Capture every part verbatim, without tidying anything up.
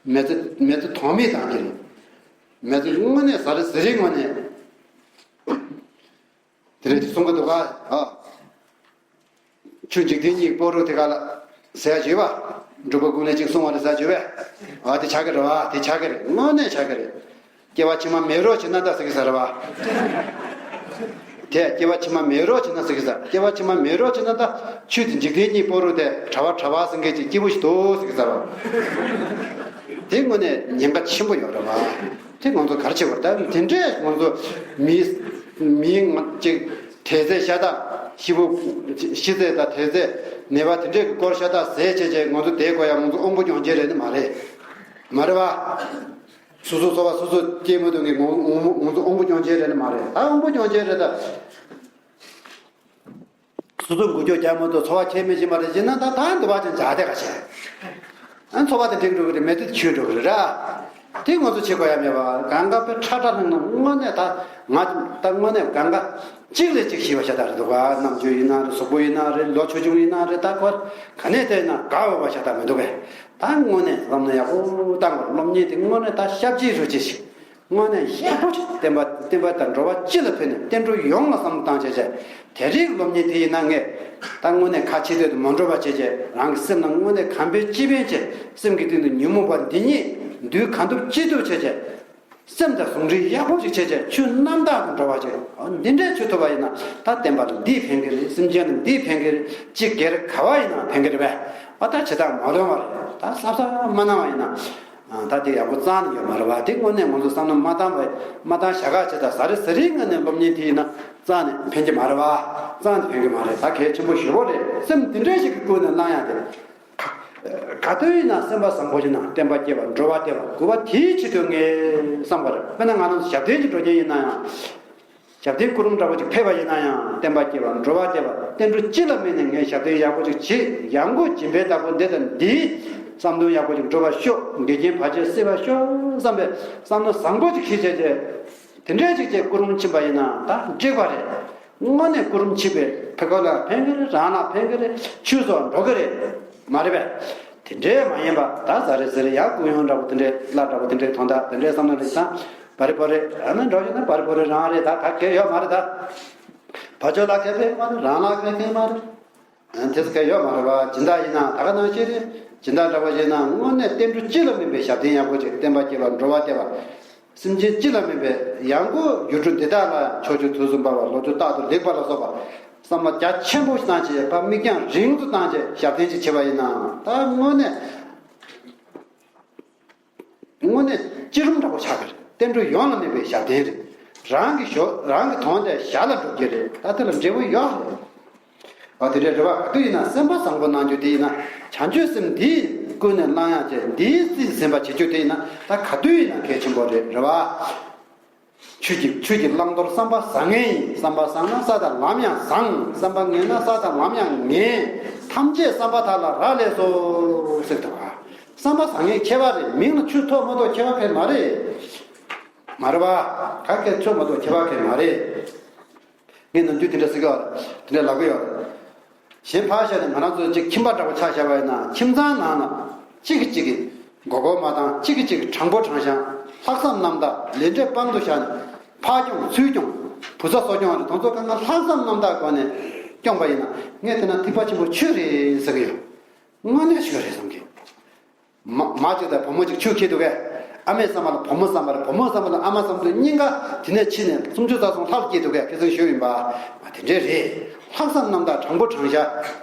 མེ་ཚེ་མེ་ཚེ་དོགས་མེད་བཏང་གི་རེད། མེ་ཚེ་དངོས་གནས་ཟ་རེ་ཟ་རེ་དངོས་གནས། དེ་རེད་ཅེས་གསུང་གི་འདུག་ག་ཨ། ཆོས་འཇིག་རྟེན་གཉིས་སྤོ་རུ་དེ་ག་ལ་ཟེར་ཡ་བརྗོད་པ། འབྲུག་པ་ཀུན་ལེགས་ཅིག་གསུང་བ་རེད་ཟེར་བརྗོད་པས། ཨ་དེ་ཆགས་ཀྱི་རེད་བ། དེ་ཆགས་ཀྱི་རེད། དངོས་གནས་ཆགས་ཀྱི་རེད། སྐྱེ་བ་ཕྱི་མ་མེད་རོགས་བྱེད་ན་ད་ཟེར་གྱི་ཟེར་བ། དེ་སྐྱེ་བ་ཕྱི་མ་མེད་རོགས་བྱེད་ན་ཟེར་གྱི་ཟེར། སྐྱེ་བ་ཕྱི་མ་མེད་རོགས་བྱེད་ན་ད་ཆོས་དེ་འཇིག་རྟེན་གཉིས་སྤོ་རུ་དེ་གྲྭ་པ་གྲྭ་པ་ཟེར་མཁན་གྱི་སྐྱིད་པོ་ཞིག་འདུག་ཟེར་གྱི་ཟེར་བ། དེ་དངོས་གནས་ཉེན་ཁ་ཆེན་པོ་ཡོད་རེད་བ། དེ་ང་ཚོ་ག་རེ་བྱེད་དགོས་རེད། ད་དེ་འདྲས་ང་ཚོ་མི་མི་ང་ཅིག་དད་རྫས་ཤ་སྟག་ཤི་བོ་ཤི་ཚད་དང་དད་རྫས་ནད་པ་དེ་འདྲས་ཀྱི་སྐོར་ཤ་སྟག་ཟས་བྱས་བྱས་ང་ཚོ་བསྡད་དགོས་ཡ་ང་ཚོ་དབང་པོ་སྐྱོན་ཅན་རེད་ནི་མ་རེད། མ་རེད་བ། སོ་སོ་འཚོ་བ་སོ་སོ་སྐྱེལ་མི་ཐུབ་མཁན་ང་ང་ང་ཚོ་དབང་པོ་སྐྱོན་ཅན་རེད་ནི་མ་རེད། ད་དབང་པོ་སྐྱོན་ཅན་རེད་ད། སོ་སོ་འགུལ་སྐྱོད་རྒྱག་མ་ཐུབ། འཚོ་བ་འཁྱེར་མི་ཤེས་པ་རེད་ཅེ་ན་ད་ད་འདི་བ་ཅན་བྱ་དེ་ག་བྱས། ཨ་འཚོ་བ་དེ་འགྲིག་འགྲོ་གི་རེད། མེད་དེ་ཆོས་འགྲོ་གི་རེད་ར། དེ་ང་ཚོ་བྱེད་དགོས་ཡ་མེད་པ། གང་ག་དཔེ་ཁྲ་ཁྲ་ལྷང་ལྷང་། དངོས་གནས་ད་ང་ད་དངོས་གནས་གང་ག་གཅིག་ལས་གཅིག་ཤི་བ་ཤ་སྟག་རེད་འདུག་ག་རྣམ་དཔྱོད་ཡིན་ན་རེད། གཟུགས་པོ་ཡིན་ན་རེད། ལོ་ཆུང་ཆུང་ཡིན་ན་རེད། ད་ཁོ་ག་ནས་བལྟས་ན་དགའ་འོས་པ་ཤ་སྟག་མི་འདུག་གས། ད་དངོས་གནས་བསམ་བློ་ཡག་པོ་བཏང་དགོས། སློབ་གཉེར་དེ་དངོས་གནས་ད་ཞབས་ཕྱི་རུ་ཅིག་ཞིག་དངོས་གནས་ཡག་པོ་ཅིག་བསྟན་པ་བསྟན་པ་དང་འགྲོ་བ་སྤྱི་ལ་ཕན་ནས་བསྟན་འགྲོ་ཡོངས་ལ་བསམ་བློ་བཏང་བྱས་བྱས། དེ་རིགས་སློབ་གཉེར་དེ་ཡིན་ན་ངས་ད་དངོས་གནས་ཁ་ཕྱི་ཐད་དུ་མ་འགྲོ་བ་བྱས་བྱས། རང་གི་སེམས་ནང་དངོས་གནས་གང་ཕན་ཅི་ཕན་བྱས། སེམས་ཀྱི་སྟེང་དུ་ཉོན་མོངས་པ་འདི་ཉིད་འདུལ་གང་ཐུབ་ཅི་ཐུབ་བྱས་བྱས། སེམས་དང་ཟུང་འབྲེལ་ཡག་པོ་ཅིག་བྱས་བྱས་ཆོས་རྣམ་དག་ཏུ་འགྲོ་བ་ཅིག་འདི་འདྲས་བྱེད་ཐུབ་པ་ཡིན་ན་ད་བསྟན་པ་ལ་འདིས་ཕན་གྱི་རེད། སེམས་ཅན་ལ་འདིས་ཕན་གྱི་རེད། གཅིག་སྒེར་ག་བ་ཡིན་ན་ཕན་གྱི་རེད་པས། ཨ་ད་བྱེད་སྟངས་མ་འདྲ་བ་རེད། ད་གཟབ་གཟབ་མ་གནང་བ་ཡིན་ན། ཨ་ད་དེ་ཡག་པོ་རྩ་ནས་ཡོད་མ་རེད་བ། དེ་དངོས་གནས་ང་ཚོ་བསམ་བློ་མ་བཏང་བས་མ་བཏང་བཞག་ག་བྱེད། ད་ཟ་རེ་ཟ་རེའི་ངང་ནས་སློབ་གཉེར་དེ་ཡིན་ན་རྩ་ནས་ཕན་གྱི་མ་རེད་བ། རྩ་ནས་ཕན་གྱི་མ་རེད། ད་གལ་ཆེན་པོ་ཞེ་པོ་རེད། སེམས་དེ་འདྲ་ཞིག་གི་ཀུན་ནས་གནང་ཡག་དེ། ག་ག་དུས་ཡིན་ན་སེམས་པ་བཟང་པོ་ཞིག་ནང་བསྟན་པ་སྐྱེ་བ། འགྲོ་བ་བདེ་བ། དགོས་པ་དེའི་ཆེད་དུ་ངས་བསམ་པ་རེད། དཔེར་ན་ང་རང་ཚོ་ཞབས་བརྟན་གྱི་འགྲོ་མཁན་ཡིན་ན་ཡང་། ཞབས་བརྟན་སྐུ་རིམ་འདྲ་པོ་ཅིག་ཕེབས་པ་ཡིན་ན་ཡང་བསྟན་པ་སྐྱེ་བ། འགྲོ་བ་བདེ་བ། བསྟན་འགྲོ་སྤྱི་ལ་དམིགས་ནས་ངས་ཞབས་བརྟན་ཡག་པོ་ཅིག་བྱེད། ཡང་སྒོས་སྦྱིན་པའི་བདག་པོ་འདི་དང་འདིའི་བསམ་དོན་ཡག་པོ་ཅིག་འགྲུབ་པར་ཤོག་འགལ་རྐྱེན་བར་ཆད་སེལ་བར་ཤོག་བསམ་པའི་བསམ་བློ་བཟང་པོ་ཅིག་ཞིག་བྱས་རྗེས། དེ་འདྲའི་ཅིག་བྱས་སྐུ་རིམ་ཕྱིན་པ་ཡིན་ན་ད་འགྲིག་པ་རེད། དངོས་གནས་སྐུ་རིམ་ཕྱིན་པས་ཕ་གི་ལ་ཕན་གི་རེད། རང་ལ་ཕན་གི་རེད། ཆོས་སུ་འགྲོ་གི་རེད། མ་རེད་པས། དེ་འདྲའི་མ་ཡིན་པ་ད་ཟ་རེ་ཟ་རེ་ཡག་སྐུ་ཡོན་འདྲ་པོ་དེ་འདྲའི་བླ་འདྲ་པོ་དེ་འདྲའི་དོན་དག་དེ་འདྲའི་བསམ་ན་རེད། ད་བ་རི་བ་རི་ཨ་ནི་འགྲོ་ཡོད་ན་བ་རི་བ་རི་རང་རེད། ད་ག་གེ་ཡོད་མ་རེད། ད་བ་ཅོ་ལ་གེ་ཕན་མ་རེད། རང་ལ་གེ་ཕན་མ་རེད། ཨ་དེ་ཚོ་ག་ཡོད་མ་རེད་བ། སྦྱིན་བདག་ཡིན་ན་ད་ག་ནང་བཞིན་རེད། སྦྱིན་བདག་འདྲ་པོ་ཡིན་ན་དངོས་གནས་བསྟན་འགྲོ་སྤྱི་ལ་དམིགས་པའི་ཞབས་བརྟན་ཡག་པོ་ཅིག་བསྟན་པ་སྐྱེ་བ། འགྲོ་བ་བདེ་བ། སེམས་ཅན་སྤྱི་ལ་དམིགས་པའི་ཡང་སྒོས་ཡུལ་གྲུ་འདི་དག་ལ་ཕྱོགས་བཅུའི་དུས་སུ་འབར་བ་ལོ་ཙཱ་རྟག་ཏུ་ལེགས་པ་ལ་སོགས་པ་བསམ་བློ་རྒྱ་ཆེན་པོ་ཞིག་བཏང་བྱས། ཕར་མིག་རྒྱང་རིང་དུ་བཏང་བྱས་ཞབས་བརྟན་ཅིག་བྱེད་པ་ཡིན་ན་ད་དངོས་གནས། དངོས་གནས་སྤྱི་སྒྲོམ་འདྲ་པོ་ཆགས་ཀྱི་རེད། བསྟན་འགྲོ་ཡོངས་ལ་དམིགས་པའི་ཞབས་བརྟན་རེད། རང་གི་ཞོ་རང་གི་དོན་དེ་ཞར་ལ་འགྲུབ་ཀྱི་རེད། ད་དེ་ལ་འབྲས་བུ་ཡོད་རེད། ཨ་དེ་འདྲའི་རེ་བ་ག་དུས་ཡིན་ན་སེམས་པ་བཟང་པོ་གནང་རྒྱུ་དེ་ཡིན་ན། བྱང་ཆུབ་སེམས་འདིས་ཀུན་ནས་བསླང་ཡག་བྱས། འདིས་རྩིས་ཟིན་པ་བྱེད་རྒྱུ་དེ་ཡིན་ན་ད་ག་དུས་ཡིན་ན་གལ་ཆེན་པོ་རེད། རེད་བ། ཆོས་ཀྱི་ཆོས་ཀྱི་བླང་དོར་བསམ་པ་བཟང་ངན་ཡིན། བསམ་པ་བཟང་ན་ས་དང་ལམ་ཡང་བཟང་། བསམ་པ་ངན་ན་ས་དང་ལམ་ཡང་ངན། ཐམས་ཅད་བསམ་པ་དག་ལ་རག་ལས་སོ། ཟེར་འདུག་ག་བསམ་པ་བཟང་ངན་ཁྱད་པར་རེད། མིང་ལ་ཆོས་ཐོགས་མ་ཐོགས་ཁྱད་པར་ཕེ་མ་རེད། མ་རེད་བ། ག་གེ་ཆོས་མ་གཏོགས་ཁྱད་པར་ཕེ་མ་རེད། ངས་ནམ་རྒྱུན་དེ་འདྲ་ཟེར་གི་ཡོད་རེད། དེ་འདྲ་ལབ་གི་ཡོད་རེད། གཞན་ཕར་བཞག་ནས་ང་རང་ཚོ་གཅིག་ཁྱིམ་པ་འདྲ་པོ་ཆ་བཞག་པ་ཡིན་ན་ཁྱིམ་ཚང་ནང་ན་གཅིག་གིས་གཅིག་གི་མགོ་སྐོར་མ་བཏང་། གཅིག་གིས་གཅིག་གི་དྲང་པོ་དྲང་བཞག་ལྷག་བསམ་རྣམ་དག་ལས་འབྲས་དཔང་དུ་བཞག་ནས་ཕར་སྐྱོང་ཚུར་སྐྱོང་བུ་ཚ་སོ་སྐྱོང་རེད། དེ་ཚོ་གང་ག་ལྷག་བསམ་རྣམ་དག་སྒོ་ནས་སྐྱོང་པ་ཡིན་ན་ངས་བལྟས་ན་ཐེག་པ་ཆེན་པོ་ཆོས་རེད་ཟེར་གི་ཡོད། དངོས་གནས་ཆོས་རེད་བསམ་གི། མ་མ་གཅིག་དང་བུ་མོ་གཅིག་ཆོས་ཁྱེར་འདུག་གས། ཨ་མའི་བསམ་པ་ལ་བུ་མོ་བསམ་པ་རེད། བུ་མོ་བསམ་པ་ལ་ཨ་མ་བསམ་དུས་གཉིས་ཀ་དེ་ནས་ཕྱི་ནས་སུམ་ཅུ་རྩ་གསུམ་ལྷར་སྐྱེས་འདུག་གས། ཁ་སང་ཤོད་ཡིན་པ། མ་དེ་འདྲས་རེད། ལྷག་བསམ་རྣམ་དག་དྲང་པོ་དྲང་བཞག་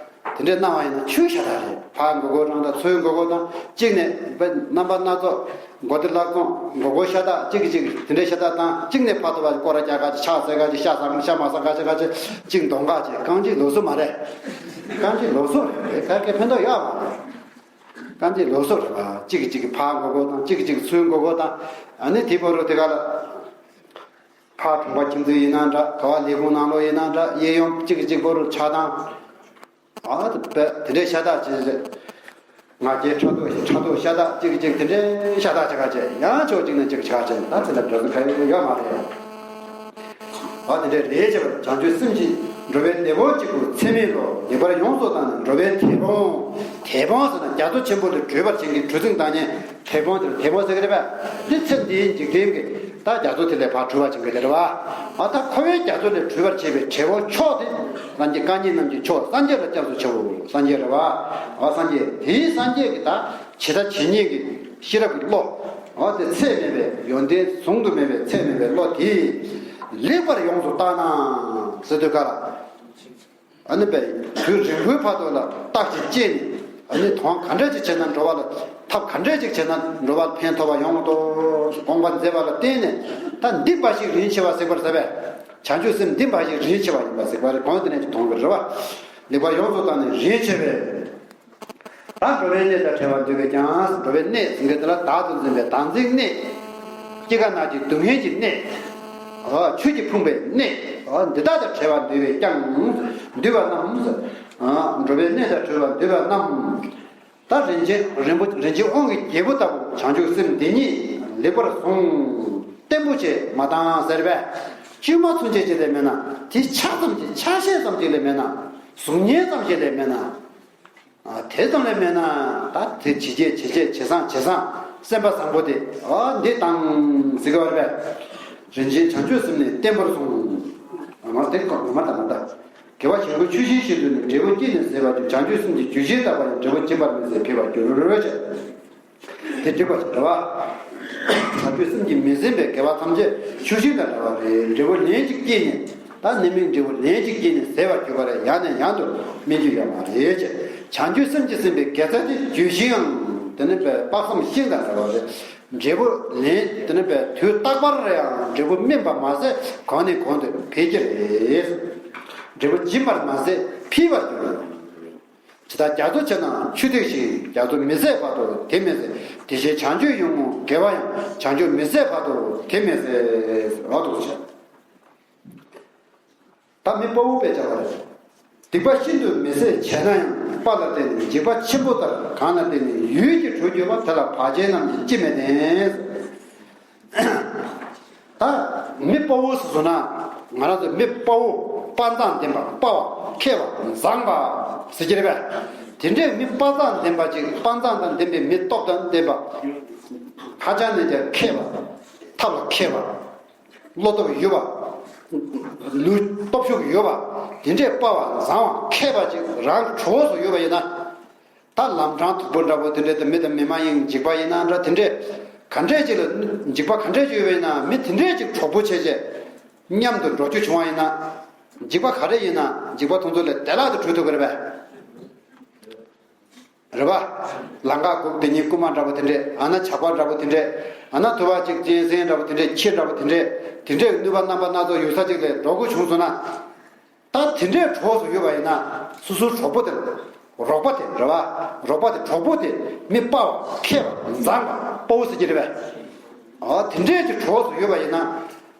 དེ་འདྲས་གནང་བ་ཡིན་ན་ཆོས་ཤ་སྟག་རེད། ཕར་མགོ་སྐོར་རང་དང་ཚུར་མགོ་སྐོར་དང་གཅིག་ནས་རྣམ་པ་སྣ་ཚོགས་མགོ་བདེ་ལག་རྫོང་མགོ་སྐོར་ཤ་སྟག་གཅིག་གིས་གཅིག་དེ་འདྲས་ཤ་སྟག་དང་གཅིག་ནས་ཕར་ཚུར་བ་སྐོར་ར་རྒྱག་ག་ཅིག་ཕྱག་འཚལ་ག་ཅིག་ཤ་ཟ་ཤ་མ་ཟ་ག་ཅིག་ག་ཅིག་གཅིག་འདོང་ག་ཅིག་རྐང་གཅིག་ལོ་སོ་མ་རེད། རྐང་གཅིག་ལོ་སོ་རེད། ག་གེ་ཕན་ཐོགས་ཡོད་མ་རེད། རྐང་རྗེས་ལོགས་སུ་རེད་པ། གཅིག་གིས་གཅིག་གི་ཕར་མགོ་སྐོར་དང་། གཅིག་གིས་གཅིག་གི་ཚུར་མགོ་སྐོར་དང་། ཨ་ནི་དེ་བར་དུ་དེ་ག་ལ་ཕར་གྲོང་པ་ཁྱིམ་མཚེས་ཡིན་ན་འདྲ། ག་བ་ལས་ཁུངས་ནང་ལོགས་ཡིན་ན་འདྲ། གཡས་གཡོན་གཅིག་གིས་གཅིག་བར་དུ་ཆགས་སྡང་། ཨ་དེ་དཔེ་དེ་འདྲའི་ཤ་སྟག་ཅིག་རེད། ང་རྒྱལ་ཕྲག་དོག་ཕྲག་དོག་ཤ་སྟག་གཅིག་གིས་གཅིག་དེ་འདྲའི་ཤ་སྟག་ཅིག་ག་བྱས། ཡང་ཕྱོགས་གཅིག་ནས་གཅིག་ཆགས་བྱས། ད་དེ་ལ་འགྲོ་ས་ག་ཡོད་ཡོད་མ་རེད། ཨ་དེ་འདྲའི་རེད་བྱས་པ་བྱང་ཆུབ་སེམས་ཀྱི། འགྲོ་བའི་དེད་དཔོན་གཅིག་པུ་ཚད་མེད་བློ། ལེགས་པར་ཡོངས་སུ་བརྟགས་ནས་འགྲོ་བའི་དེད་དཔོན། དེད་དཔོན་ཟེར་ན་རྒྱ་མཚོ་ཆེན་པོ་ལས་བྲོས་པར་བྱེད་མཁན། བྲོས་ཚིག་འདག་ཉེ་དེད་དཔོན་དེར་དེད་དཔོན་ཟེར་གི་རེད་པས། འདི་ཚེ་འདིའི་འཇིག་རྟེན་གྱི་ད་རྒྱ་མཚོ་དེ་ལས་ཕར་བྲོས་པར་བྱེད་མཁན་དེ་རེད་པ། ཨ་ད་ཁོ་བོའི་རྒྱ་མཚོ་ལས་བྲོས་པར་བྱེད་པའི་དེད་དཔོན་མཆོག་དེ། སངས་རྒྱས་བཀའ་ཉན་རྣམས་ཀྱི་མཆོག་སངས་རྒྱས་ལ་སྐྱབས་སུ་མཆིའོ། སངས་རྒྱས་རེད་པ། ཨ་སངས་རྒྱས། དེའི་སངས་རྒྱས་ཀྱི་ད་ཇི་ལྟ་ཇི་སྙེད་ཀྱི་ཤེས་རབ་ཀྱི་བློ། འོ་དེ་ཚད་མེད་པའི་ཡོན་ཏན་ཟུང་དུ་མེད་པའི་ཚད་མེད་པའི་བློ་དེས། ལེགས་པར་ཡོངས་སུ་བརྟགས་ན་ཟེར་དུས་ག་ལ། ཨ་ནི་པས་དུས་རིང་པོའི་བར་དུ་ལ་བརྟག་ཅིང་དཔྱད་ནས། ཨ་ནི་དོན་ག་འདྲ་ཅིག་བྱས་ན་འགྲོ་བ་ལ། ཐབས་ག་འདྲ་ཅིག་བྱས་ན་འགྲོ་བ་ལ་ཕན་ཐོགས་པ་ཡོང་གི་འདུག། དགོངས་པ་མཛད་པ་ལ་བརྟེན་ནས། ད་འདི་འབའ་ཞིག་རིན་ཆེ་བ་གཟིགས་པར་ཟེར་བས། བྱང་ཆུབ་སེམས་འདི་འབའ་ཞིག་རིན་ཆེ་བ་ཡིན་པ་གཟིགས་པ་རེད། གོང་དེ་ནས་ཀྱི་དོན་གྱི་རེད་བ། ལེགས་པར་ཡོངས་སུ་བརྟགས་ནས་རིན་ཆེ་བས། ད་འགྲོ་བའི་གནས་དང་བྲལ་བར་འདོད་པས་ཀྱང་། འགྲོ་བའི་གནས་ཟེར་མཁན་དེ་ལ་བདག་ཏུ་འཛིན་པའི་བདག་འཛིན་གནས། སྐྱེ་རྒ་ན་འཆིའི་སྡུག་བསྔལ་གྱི་གནས། འོ་ཆོས་ཀྱིས་ཕུང་པའི་གནས། འོ་འདི་དག་དང་བྲལ་བར་འདོད་པས་ཀྱང་། འདོད་པ་རྣམས། འགྲོ་བའི་གནས་དང་བྲལ་བར་འདོད་པ་རྣམས། ད་རིན་ཆེན་རིན་པོ་རིན་ཆེན་དབང་གི་རྒྱལ་པོ་ལྟ་བུ་བྱང་ཆུབ་སེམས་འདི་ཉིད་ལེགས་པར་བཟུང་། བརྟན་པོ་བྱས་མ་བཏང་ཟེར་བས། བཅོས་མ་ཚུན་ཆད་ཅིག་ལས་མེད་ན། དེ་ཆ་ཙམ་གྱི་ཆ་ཤས་ཙམ་ཅིག་ལས་མེད་ན། གཟུགས་བརྙན་ཙམ་ཞིག་ལས་མེད་ན། ཨ་དེ་ཙམ་ལས་མེད་ན། ད་དེ་ཇེ་རྒྱས་ཇེ་རྒྱས་ཇེ་བཟང་ཇེ་བཟང་། སེམས་པ་བཟང་པོ་དེ་ཨ་འདི་དང་ཟེར་གི་བར་བས། རིན་ཆེན་བྱང་ཆུབ་སེམས་ནི་བརྟན་པོར་བཟུང་། ངོ་མ་དེ་ངོ་མ་དང་མ་འདྲ། དགེ་བ་གཞན་ཀུན་ཆུ་བཞིན་བཞིན་དུ་ནི། འབྲས་བུ་སྐྱེས་ནས་ཟད་པར་འགྱུར། བྱང་ཆུབ་སེམས་ཀྱི་རྒྱུད་བཞིན་བརྟགས་པ་ཡིས། འབྲས་བུ་སྦྱིན་པར་མི་ཟད་ཕུལ་བར་འགྱུར་ཞེས། དེ་འགྲིག་པ་ཞིག་རེད་བ། བྱང་ཆུབ་སེམས་ཀྱིས་མི་ཟིན་པའི་དགེ་བ་ཐམས་ཅད་ཆུ་ཞིང་དང་འདྲ་བ་རེད། འབྲས་བུ་ལན་གཅིག་སྐྱེས་ནས། ད་ནད་མེད་འབྲས་བུ་ལན་གཅིག་སྐྱེས་ནས་ཟད་པར་གྱུར་པ་རེད། ཡང་ནས་ཡང་དུ་སྨིན་རྒྱུ་ཡོད་མ་རེད་ཅེས། བྱང་ཆུབ་སེམས་ཀྱིས་ཟིན་པའི་དགེ་རྩ་དེ་ལྗོན་ཤིང་ཡང་དེ་ནི་དཔག་བསམ་ཤིང་དང་འདྲ་བ་རེད། འབྲས་བུ་ལན་དེ་ནི་དུས་རྟག་པར་ཡང་འབྲས་བུ་སྨིན་པ་མ་ཟད་གོང་ནས་གོང་དུ་འཕེལ་གྱི་རེད། འབྲས་བུ་སྦྱིན་པར་མ་ཟད་ཕུལ་བར་འགྱུར། ཇི་ལྟར་རྒྱ་མཚོ་ཆེ་ན་ཆུ་ཐིགས་བཞིན། རྒྱ་མཚོ་མི་ཟད་བར་དུ་དེ་མི་ཟད། དེ་བཞིན་བྱང་ཆུབ་ཡོངས་བསྔོ་དགེ་བ་ཡང་། བྱང་ཆུབ་མི་ཟད་བར་དུ་དེ་མི་ཟད། འོ་དུ་བྱ། ད་མི་དཔའ་བོ་དཔེ་བྱ་བ་རེད། སྡིག་པ་ཤིན་ཏུ་མི་བཟད་བྱས་ན་ཡང་། དཔའ་ལ་བརྟེན་ནས་འཇིགས་པ་ཆེན་པོ་ལྟར། གང་ལ་བརྟེན་ནས་ཡུད་ཀྱིས་གྲོལ་གྱུར་པ། དེ་ལ་བག་ཅན་རྣམས་ཀྱིས་ཅི་མི་བདེན། ད་མི་དཔའ་བོ་ཟེར་སོང་ན། ང་རང་ཚོ་མི་དཔའ་བོ། དཔའ་མཛངས་ལྡན་པ། དཔའ་བ། མཁས་པ། མཛངས་པ་ཟེར་གྱི་རེད་པས། དེ་འདྲའི་མི་དཔའ་མཛངས་ལྡན་པ་ཅིག། དཔའ་མཛངས་དང་ལྡན་པའི་མི་སྟོབས་དང་ལྡན་པ། ཧ་ཅང་ནས་ཀྱང་མཁས་པ། ཐབས་ལ་མཁས་པ། བློ་སྟོབས་ཡོད་པ། ལུས་སྟོབས་ཤུགས་ཡོད་པ། དེ་འདྲའི་དཔའ་བ་མཛངས་པ་མཁས་པ་ཅིག་རང་གི་གྲོགས་སུ་ཡོད་པ་ཡིན་ན། ད་ལམ་འཕྲང་མཐུག་པོ་འདྲ་པོ་དེ་འདྲའི་དང་། མི་དང་མི་མ་ཡིན་འཇིགས་པ་ཡིན་ན་འདྲ། དེ་འདྲའི་ག་འདྲས་ཅིག་ལ་འཇིགས་པ་ག་འདྲས་ཅིག་ཡོད་པ་ཡིན་ན། མི་དེ་འདྲས་ཅིག་གྲོགས་པོ་བྱས་བྱས་མཉམ་དུ་འགྲོ་རྒྱུ་བྱུང་བ་ཡིན་ན། འཇིགས་པ་ག་རེ་ཡིན་ན་འཇིགས་པ་དེ་ཚོ་ལས་བདེ་བླག་ཏུ་གྲོལ་ཐུབ་ཀྱི་རེད་པས། རེད་པ། ལང་ཀ་གི་དེ་ཉིད་རྐུན་མ་འདྲ་པོ་དེ་འདྲས། ཨ་ན་ཇག་པ་འདྲ་པོ་དེ་འདྲས། ཨ་ན་དུ་བ་ཅིག་གཅན་གཟན་འདྲ་པོ་དེ་འདྲས། ཁྱི་འདྲ་པོ་དེ་འདྲས། དེ་འདྲས་གནོད་པ་རྣམ་པ་སྣ་ཚོགས་ཡོད་ས་ཅིག་ལས་འགྲོ་དགོས་བྱུང་སོང་ན། ད་དེ་འདྲའི་གྲོགས་སུ་ཡོད་པ་ཡིན་ན། སོ་སོའི་གྲོགས་པོ་དེ། རོགས་པ་དེ་རེད་པ། རོགས་པ་དེ། གྲོགས་པོ་དེ་མི་དཔའ་བ། མཁས་པ། མཛངས་པ། དཔའ་བོ་ཟེར་གྱི་རེད་པས། ཨོ་དེ་འདྲའི་གི་གྲོགས་སུ་ཡོད་པ་ཡིན་ན།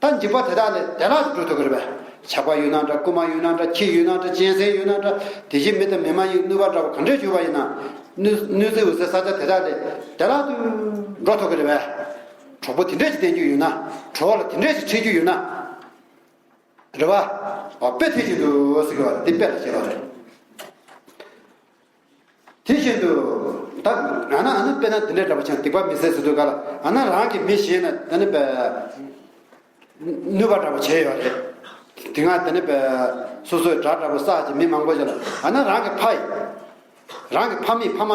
ད་འཇིགས་པ་དེ་དག་ལས་བདེ་བླག་ཏུ་གྲོལ་ཐུབ་ཀྱི་རེད་པས། ཇག་པ་ཡོད་ན་འདྲ། རྐུན་མ་ཡོད་ན་འདྲ། ཁྱི་ཡོད་ན་འདྲ། གཅན་གཟན་ཡོད་ན་འདྲ། དེ་བཞིན་མི་དང་མི་མ་ཡིན་གནོད་པ་འདྲ་པོ་ག་འདྲས་ཡོད་པ་ཡིན་ན། གནོད་གནོད་འཚེ་འོད་གསལ་ས་ཆ་དེ་དག་ལས་བདེ་བླག་ཏུ་འགྲོ་ཐུབ་ཀྱི་རེད་པས། གྲོགས་པོ་དེ་འདྲས་ཀྱི་བསྟེན་རྒྱུ་ཡོད་ན། གྲོགས་ལ་དེ་འདྲས་ཀྱི་འཕྲད་རྒྱུ་ཡོད་ན། རེད་པ། ཨ་དཔེ་དེ་བཞིན་དུ་ཟེར་གྱི་བ་རེད། དེ་དཔེ་ལ་བྱེད་པ་རེད། དེ་བཞིན་དུ། ད་ཨ་ན་ཨ་ན་དཔེར་ན་དེ་འདྲའི་འདྲ་པོ་བྱས་ན། སྡིག་པ་མི་བཟད་ཟེར་དུས་ག་ལ། ཨ་ན་རང་གི་མི་གཞན་ལ་དེ་ནི་པའི་གནོད་པ་འདྲ་པོ་བྱས་ཡོད་རེད། དེ་སྔ་དེ་ནི་པའི་སོ་སོའི་དགྲ་འདྲ་པོ་བསགས་ཀྱི་མི་མང་པོ་ཞིག་ལ། ཨ་ན་རང་གི་ཕ་ཡིས། རང་གི་ཕ་མེས་ཕ་མ་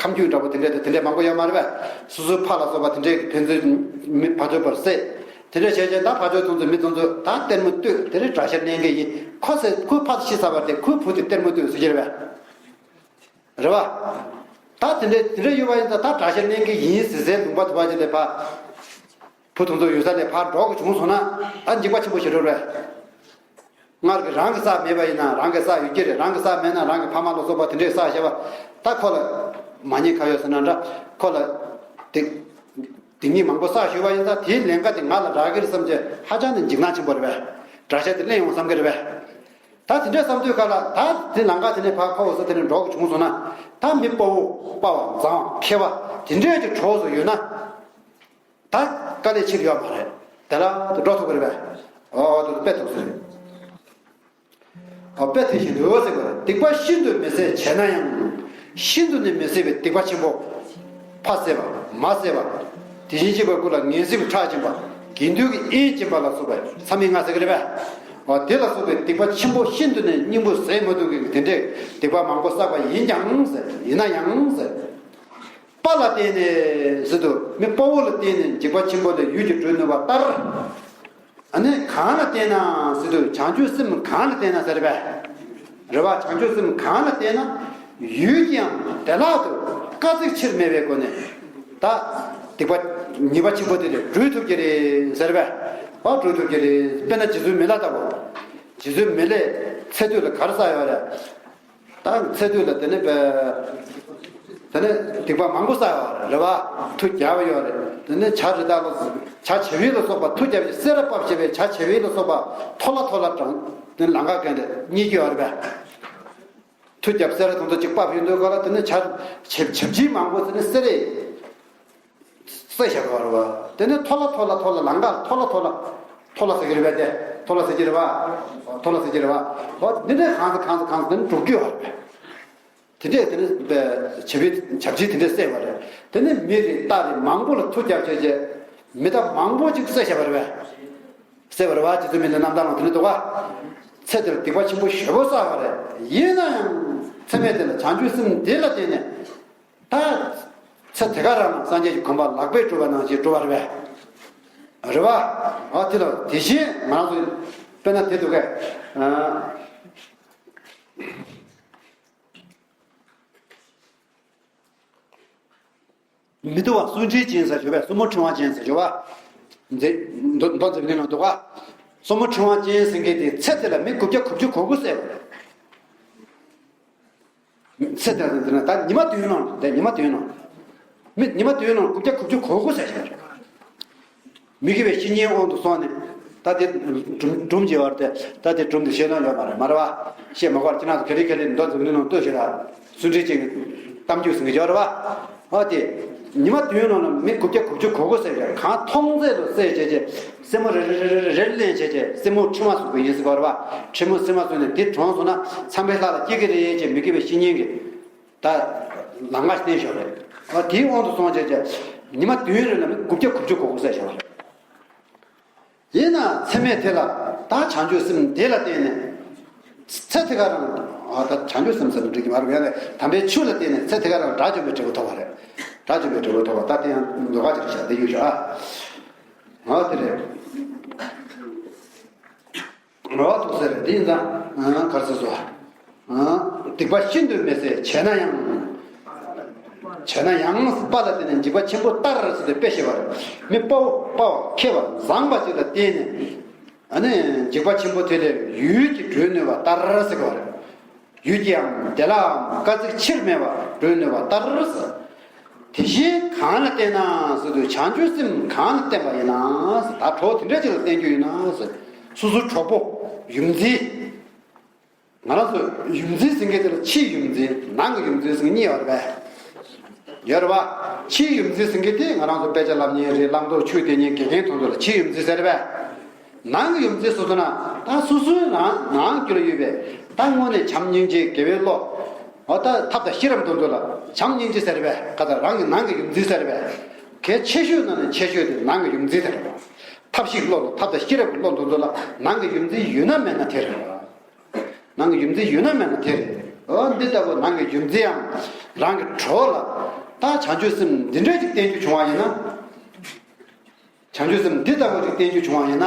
ཁམས་རྒྱུད་འདྲ་པོ་དེ་འདྲའི་དེ་འདྲའི་མང་པོ་ཡོད་མ་རེད་པས། སོ་སོའི་ཕ་ལ་སོགས་པ་དེ་འདྲའི་གི་ཕན་ཚུན་མི་ཕ་ཚོའི་བར་བསད། དེ་འདྲ་བྱས་བྱས་ད་ཕ་ཚོའི་དོན་དུ་མི་དོན་དུ་ད་ལྟད་མོ་ལྟོས། དེ་རིང་དགྲ་ཤ་ལེན་གི་ཡིན། ཁོ་ཚོས་ཁོའི་ཕ་ཤི་ཚར་བ་དེ་ཁོའི་བུ་དེ་ལྟད་མོ་ལྟོས་ཟེར་གྱི་རེད་པས། རེད་པ། ད་དེ་འདྲ་དེ་འདྲ་ཡོད་པ་ཡིན་ཙང་ད་དགྲ་ཤ་ལེན་གི་ཡིན་ཟེར་ཟེར་ལུང་པ་དུ་བ་ཅིག་ལས་ཕ། བུ་དེ་ཚོ་ཡོད་ས་ལས་ཕར་འགྲོ་དགོས་བྱུང་སོང་ན། ད་འཇིགས་པ་ཆེན་པོ་ཞིག་རེད་པས། སྔར་གྱི་རང་གི་བསགས་མེད་པ་ཡིན་ན་རང་གི་བསགས་ཡོད་ཀྱི་རེད། རང་གི་བསགས་མེད་ན་རང་གི་ཕ་མ་ལ་སོགས་པ་དེ་འདྲས་བསགས་བཞག་པ། ད་ཁོ་ལ་མ་ཉེས་ཁ་གཡོགས་ཟེར་ན་འདྲ། ཁོ་ལ་དེ་དེ་ཉིད་མང་པོ་བསགས་ཞུས་པ་ཡིན་ཙང་དེའི་ལན་ཁ་དེ་ང་ལ་རག་གི་རེད་བསམ་བྱས་ཧ་ཅང་ནས་འཇིགས་སྣང་ཆེན་པོ་རེད་པས། དགྲ་ཤ་དེ་ལེན་ཡོང་བསམ་གི་རེད་པས། ད་དེ་འདྲས་བསམ་དུས་ག་ལ། ད་དེ་ལམ་ཁ་དེ་ནས་ཕར་ཁོ་འོ་ས་དེ་ནས་འགྲོ་དགོས་བྱུང་སོང་ན། ད་མི་དཔའ་བོ་དཔའ་བ་མཛངས་པ་མཁས་པ་དེ་འདྲས་ཀྱི་གྲོགས་སུ་ཡོད་ན། ད་དཀའ་ལས་ཆེ་གི་ཡོད་མ་རེད། བདེ་བླག་ཏུ་འགྲོ་ཐུབ་ཀྱི་རེད་པས། འོ་དེ་དཔེ་ཐུབ་ཟེར། དཔེ་དེ་བཞིན་དུ་ཟེར་བ། སྡིག་པ་ཤིན་ཏུ་མི་བཟད་བྱས་ན་ཡང་། ཤིན་ཏུ་ནི་མི་བཟད་པའི་སྡིག་པ་ཆེན་པོ། ཕ་བསད་པ། མ་བསད་པ། དེ་བཞིན་གཤེགས་པའི་སྐུ་ལ་ངན་སེམས་ཁྲག་འབྱིན་པ། དགེ་འདུན་གྱི་དབྱེན་འབྱིན་པ་ལ་སོགས་པའི་མཚམས་མེད་ལྔ་ཟེར་གྱི་རེད་པས། འོ་དེ་ལ་སོགས་པའི་སྡིག་པ་ཆེན་པོ་ཤིན་ཏུ་ནས་སྙིང་པོ་ཟད་མ་ཐུབ་མཁན་གྱི་དེ་འདྲའི་སྡིག་པ་མང་པོ་བསགས་པ་ཡིན་ཀྱང་ཟེར། ཡིན་ན་ཡང་ཟེར། དཔའ་ལ་བརྟེན་ནས་ཟེར་དུས་མི་དཔའ་བོ་ལ་བརྟེན་ནས་འཇིགས་པ་ཆེན་པོ་ལས་ཡུལ་གྱིས་སྒྲོལ་ནུས་པ་ལྟར། ཨ་ནི་གང་ལ་བརྟེན་ན་ཟེར་དུས་བྱང་ཆུབ་སེམས་གང་ལ་བརྟེན་ན་ཟེར་བས། རེད་བ། བྱང་ཆུབ་སེམས་གང་ལ་བརྟེན་ན་ཡུལ་གྱིའང་བདེ་བླག་ཏུ་དཀའ་ཚེགས་ཆེར་མེད་པའི་སྒོ་ནས་ད་སྡིག་པ་ཉེས་པ་ཆེན་པོ་དེ་ལས་སྒྲོལ་ཐུབ་ཀྱི་རེད་ཟེར་བས། ཨོ་སྒྲོལ་ཐུབ་ཀྱི་རེད། དཔེར་ན་རྗེ་བཙུན་མི་ལ་ལྟ་བུ། རྗེ་བཙུན་མི་ལས་ཚེ་སྟོད་ལ་ག་རེ་བསགས་ཡོད་རེད། ད་ཚེ་སྟོད་ལ་དེ་ནས་པའི་དེ་ནས་སྡིག་པ་མང་པོ་བསགས་ཡོད་རེད་བ། མཐུ་རྒྱབ་ཡོད་རེད། དེ་ནས་བྱ་རི་དྭགས་ལ་བྱ་བྱི་བའི་ལ་སོགས་པ་མཐུ་རྒྱབ་ཀྱི་སེར་བ་བབས་བྱས་པའི་བྱ་བྱི་བའི་ལ་སོགས་པ་ཐོ་ལ་ཐོ་ལ་དྲངས་དེ་ལང་ཀ་གན་དེ་རྙེད་ཀྱི་ཡོད་རེད་པས། མཐུ་རྒྱབ་སེར་བ་དུང་དུ་ཅིག་བབས་ཡོད་འདུག་ག་ལ། དེ་ནས་བྱ་བྱ་བྱི་བྱི་མང་པོ་དེ་ནས་སེར་རེད། བསད་བཞག་པ་རེད་བ། དེ་ནས་ཐོ་ལ་ཐོ་ལ་ཐོ་ལ་ལང་ཀ་ཐོ་ལ་ཐོ་ལ་ཐོ་ལ་ཟེར་གྱི་རེད་པས། དེ་ཐོ་ལ་ཟེར་གྱི་རེད་བ། ཐོ་ལ་ཟེར་གྱི་རེད་བ། ཧོ་འདི་འདྲའི་གང་ཟེར་གང་ཟེར་གང་ཟེར་དེ་ནས་འགྲོ་རྒྱུ་ཡོད་རེད་པས། དེ་འདྲས་དེ་ནས་པའི་བྱ་བའི་བྱ་བྱིའི་དེ་འདྲས་བསད་པ་རེད། དེ་ནས་མི་རེ་རྟ་རེ་མང་པོ་ལ་མཐུ་རྒྱབ་བྱས་རྗེས་མི་རྟ་མང་པོ་ཅིག་བསད་བཞག་པ་རེད་པས། བསད་པ་རེད་བ། རྗེ་བཙུན་མི་ལའི་རྣམ་ཐར་ནང་དེ་འདྲས་འདུག་ག། ཚེ་འདིར་སྡིག་པ་ཆེན་པོ་ཞེ་པོ་བསགས་པ་རེད། ཡིན་ན་ཡང་ཚད་མེད་དེ་ལ་བྱང་ཆུབ་སེམས་འདི་ལ་བརྟེན་ནས། ད་ཚེ་དེ་ག་རང་ལ་སངས་རྒྱས་ཀྱི་གོ་འཕང་ལག་པས་བསྒྲུབས་པ་ནང་བཞིན་བསྒྲུབས་པ་རེད་པས། རེད་བ། ཨ་དེ་ལ་དེ་བཞིན་ང་ཚོ་དཔེར་ན་དེ་འདུག་གས། ཨ་མི་འདུག་བ། སུ་འདྲ་ཅན་ཟེར་ཞུ་བས། སྲུ་མོ་ཕྲེང་བ་ཅན་ཟེར་ཞུ་བ། མཛད་མདོ་མཛད་པའི་ནང་འདུག་ག། སྲུ་མོ་ཕྲེང་བ་ཅན་ཟེར་མཁན་དེ་ཚེ་དེ་ལ་མི་དགུ་བརྒྱ་དགུ་བཅུ་གོ་དགུ་བསད་པ་རེད། ཚེ་དེ་ལ་ད་ཉི་མ་བདུན་ནང་དེ་ཉི་མ་བདུན་ནང་། མི་ཉི་མ་བདུན་ནང་དགུ་བརྒྱ་དགུ་བཅུ་གོ་དགུ་བསད་ཀྱི་རེད། མི་དགེ་བའི་བཤེས་གཉེན་དབང་དུ་སོང་ནས་ད་དེ་སྒྲུང་སྒྲུང་བྱེད་པར་དེ་ད་དེ་སྒྲུང་དེ་བཤད་ན་ཡོད་མ་རེད། མ་རེད་བ། བཤད་མ་དགོས་པར་ཁྱེད་རང་ཚོ་ག་ལེ་ག་ལེ་མདོ་འཛམ་གླིང་ནང་ལྟོས་ཤིག་ལ། སུ་འདྲ་ཅན་གྱི་གཏམ་རྒྱུད་ཟེར་གྱི་ཡོད་རེད་བ། ཨ་དེ། ཉི་མ་བདུན་ནང་ལ་མི་དགུ་བརྒྱ་དགུ་བཅུ་གོ་དགུ་བསད་ཀྱི་རེད། གང་མཐོང་ཚད་དུ་བསད་བྱས་རྗེས་སེན་མོ་རེ་རེ་རེ་རེ་རེ་ལེན་བྱས་རྗེས་སེན་མོ་ཕྲེང་བ་བཟོ་གི་ཡིན་ཟེར་གྱི་ཡོད་རེད་བ། ཕྲེང་མོ་སེན་མོ་བཟོས་ནས་དེ་གྲོངས་སོང་ན་མཚམས་པའི་ལྷ་ལ་སྐྱེ་གི་རེད་ཅེས་མི་དགེ་བའི་བཤེས་གཉེན་གྱིས་ད་ལམ་ཁ་བསྟན་བཞག་རེད། ཨ་དེའི་དབང་དུ་སོང་བྱས་རྗེས་ཉི་མ་བདུན་རེ་ལ་མི་དགུ་བརྒྱ་དགུ་བཅུ་གོ་དགུ་བསད་བཞག་རེད། ཡིན་ན་ཚད་མེད་དེ་ལ་ད་བྱང་ཆུབ་སེམས་དེ་ལ་བརྟེན་ནས་ཚེ་དེ་ག་རང་ཨ་ད་བྱང་ཆུབ་སེམས་ཟེར་ན་འགྲིག་གི་མ་རེད། ཡང་ན་དམ་པའི་ཆོས་ལ་བརྟེན་ནས་ཚེ་དེ་ག་རང་དགྲ་བཅོམ་པའི་འབྲས་བུ་ཐོབ་པ་རེད། དགྲ་བཅོམ་པའི་འབྲས་བུ་ཐོབ་པ་ད་དེ་ཡང་འདོད་པ་ཅིག་བྱ་དེ་ཡོད་ཤག་ཨ། ཨ་དེ་རེད། རོ་ཐུག་ཟེར་དེ་ཡིན་ཙང་ཨ་ག་རེ་ཟེར་སོ། ཨ་སྡིག་པ་ཤིན་ཏུ་མི་བཟད་བྱས་ན་ཡང་། བྱས་ན་ཡང་དཔའ་ལ་བརྟེན་ནས་འཇིགས་པ་ཆེན་པོ་ལྟར་ཟེར་ཏེ་དཔེ་བཤད་པ་རེད། མི་དཔའ་བོ་དཔའ་བ་མཁས་པ་བཟང་པ་ཅིག་ལ་བརྟེན་ནས། ཨ་ནི་འཇིགས་པ་ཆེན་པོ་དེ་ལས་ཡུལ་གྱིས་སྒྲོལ་ནུས་པ་ལྟར་ཟེར་གྱི་ཡོད་རེད། ཡུལ་གྱིའམ་བདེ་བླག་གམ་དཀའ་ཚེགས་ཆེར་མེད་པར་སྒྲོལ་ནུས་པ་ལྟར་ཟེར། དེ་བཞིན་གང་ལ་བརྟེན་ན་ཟེར་དུས་བྱང་ཆུབ་སེམས་གང་ལ་བརྟེན་པ་ཡིན་ན་ཟེར། ད་གྲོགས་དེ་འདྲ་ཅིག་ལ་བརྟེན་རྒྱུ་ཡིན་ན་ཟེར། སོ་སོའི་གྲོགས་པོ་ཡུམ་འཛིན། ང་རང་ཚོ་ཡུམ་འཛིན་ཟེར་མཁན་དེ་ལ་ཕྱིའི་ཡུམ་འཛིན་ནང་གི་ཡུམ་འཛིན་ཟེར་མཁན་གཉིས་ཡོད་རེད་པས། ཡོད་རེད་པ། ཕྱིའི་ཡུམ་འཛིན་ཟེར་མཁན་དེ་ང་རང་ཚོ་དཔེ་ཆ་ལབ་མཁན་རེད། བླང་དོར་ཆོས་སྟོན་མཁན་དགེ་རྒན་དེ་ཚོ་ལ་ཕྱིའི་ཡུམ་འཛིན་ཟེར་རེད་པས། ནང་གི་ཡུམ་འཛིན་སོ་སོ་ན་ད་སོ་སོའི་རང་ནང་རྒྱུད་ལ་ཡོད་པའི་ད་དངོས་གནས་བྱམས་སྙིང་རྗེ་དགེ་བའི་བློ། འོ་ད་ཐབས་དང་ཤེས་རབ་དེ་ཚོ་ལ་བྱམས་སྙིང་རྗེ་ཟེར་རེད་པས། ག་ད་རང་གི་ནང་གི་ཡུམ་འཛིན་ཟེར་རེད་པས། གལ་ཆེ་ཤོས་ནང་ནས་ཆེ་ཤོས་དེ་ནང་གི་ཡུམ་འཛིན་ཟེར་རེད་པ། ཐབས་ཤེས་བློ་དང་ཐབས་དང་ཤེས་རབ་ཀྱི་བློ་དེ་ཚོ་ལ་ནང་གི་ཡུམ་འཛིན་ཡོད་ན་མེད་ན་དེ་རེད་པ། ནང་གི་ཡུམ་འཛིན་ཡོད་ན་མེད་ན་དེ་རེད། འོ་འདི་ལྟ་བུ་ནང་གི་ཡུམ་འཛིན་ཡང་རང་གི་གྲོགས་ལ་ད་བྱང་ཆུབ་སེམས་འདི་འདྲ་ཅིག་བསྟེན་རྒྱུ་བྱུང་བ་ཡིན་ན། བྱང་ཆུབ་སེམས་འདི་ལྟ་བུ་ཅིག་བསྟེན་རྒྱུ་བྱུང་བ་ཡིན་ན།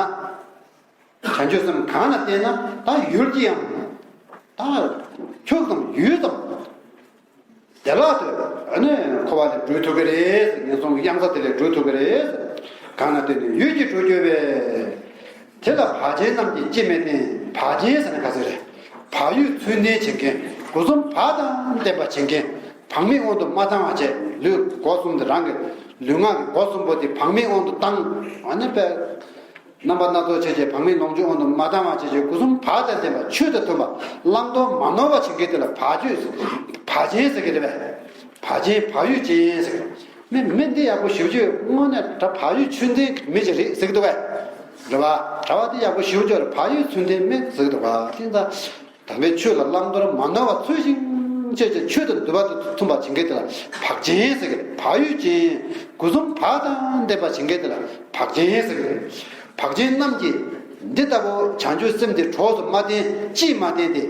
བྱང་ཆུབ་སེམས་གང་ལ་བརྟེན་ན་ད་ཡུལ་གྱིའམ་ད་ཁྱོད་ཙམ་ཡུལ་ཙམ་བདེ་བླག་ཏུ་ཨ་ནི་འཁོར་བ་ལས་གྲོལ་ཐུབ་ཀྱི་རེད། ངན་སོང་གི་གཡང་ས་དེ་ལས་གྲོལ་ཐུབ་ཀྱི་རེད། གང་ལ་བརྟེན་ནས་ཡུལ་གྱིས་གྲོལ་གྱུར་པས། དེ་ལ་བག་ཅན་རྣམས་ཀྱིས་ཅི་མི་བསྟེན། བག་ཅན་ཟེར་ན་ག་ཟེ་རེད། བག་ཡོད་ཚུལ་ལྡན་བྱེད་མཁན། སྒོ་གསུམ་བག་དང་ལྡན་པ་བྱེད་མཁན། བག་མེད་དབང་དུ་མ་བཏང་བ་བྱས། ལུས་སྒོ་གསུམ་དེ་རང་གི་ལུས་ངག་གི་སྒོ་གསུམ་པོ་དེ་བག་མེད་དབང་དུ་བཏང་། ཨ་ནི་པས། རྣམ་པ་སྣ་ཚོགས་བྱས་བྱས་བག་མེད་ལོངས་སྤྱོད་དབང་དུ་མ་བཏང་བ་བྱས་བྱས་སྒོ་གསུམ་བག་དང་ལྡན་པ་ཆོས་དང་མཐུན་པ་བླང་དོར་མ་ནོར་བ་བྱེད་མཁན་དེ་ལ་བག་ཅན། བག་ཅན་ཟེར་གྱི་རེད་པས། བག་ཅན་བག་ཡོད་ཅན་ཟེར་གྱི་རེད། མི་མི་འདི་ཡག་པོ་ཞེ་པོ་ཅིག་དངོས་གནས་ད་བག་ཡོད་ཚུལ་ལྡན་མི་ཅིག་རེད་ཟེར་གྱི་འདུག་གས། རེད་པ། གྲྭ་པ་འདི་ཡག་པོ་ཞེ་པོ་ཅིག་རེད། བག་ཡོད་ཚུལ་ལྡན་མི་ཟེར་གྱི་འདུག་ག། དེ་ད་ དམ་པའི་ཆོས་ལ་བླང་དོར་མ་ནོར་བ་ཚུལ་བཞིན་བྱས་ཏེ་ཆོས་དང་འདུལ་བ་དང་མཐུན་པ་བྱེད་མཁན་དེ་ལ་བག་ཅན་ཟེར་གི་རེད། བག་ཡོད་ཅན། སྒོ་གསུམ་བག་དང་ལྡན་པ་བྱེད་མཁན་དེ་ལ་བག་ཅན་ཟེར་གི་རེད། བག་ཅན་རྣམས་ཀྱིས་འདི་ལྟ་བུ་བྱང་ཆུབ་སེམས་དེ་གྲོགས་སུ་མ་བསྟེན། ཅིས་མ་བསྟེན་ཏེ།